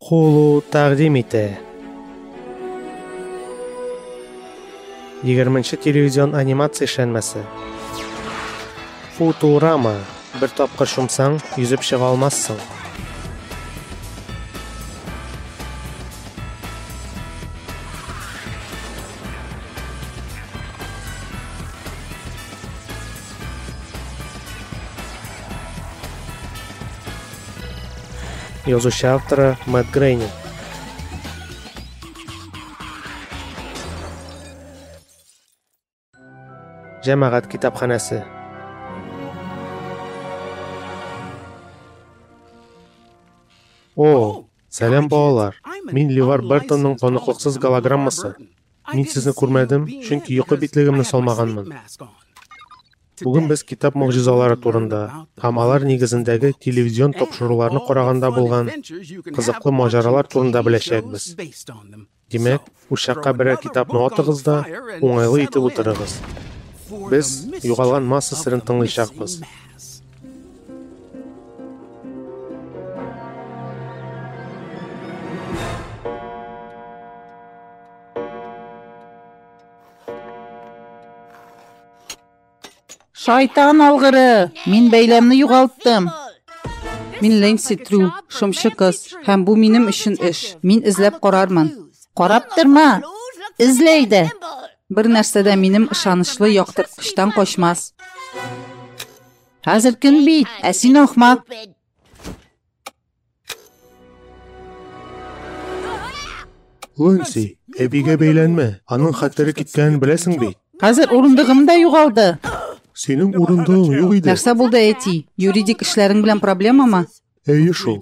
Hulu тәкъдим итә. 20 телевизион анимация эшләнмәсе. Футурама. Бер тапкыр чумсаң, йөзеп чыга алмассың. Язучы авторы Мэтт Грейнинг. Җәмәгать китапханәсе. О, сәлам, балалар. Мин Ливар Бертонның таныклыксыз голограммасы. Мин сезне күрмәдем, чөнки йокы битлегемне салмаганмын. Бүген без китап могҗизалары турында һәм алар нигезендәге телевизион тапшыруларны караганда булган кызыклы маҗаралар турында беләчәкбез. Димәк, учакка берәр китапны атыгыз да, уңайлы итеп утырыгыз. Без югалган масса серен тыңлыйчакбыз. Шайтан алгыры! Мин бәйләмне югалттым. Мин Лэнси Трю, шымчы кыз, һәм бу минем өчен эш. Мин эзләп карармын. Карап торма! Эзлә әйдә! Бер нәрсә дә минем ышанычлы яктырткычтан качмас. Хәзер көн бит, ә син ахмак. Лэнси, әбигә бәйләнмә. Аның хәтере киткәнен беләсең бит. Хәзер урындыгым да югалды. Синең урындыгың юк иде. Нәрсә булды, әти? Юридик эшләрең белән проблемамы? Әйе шул.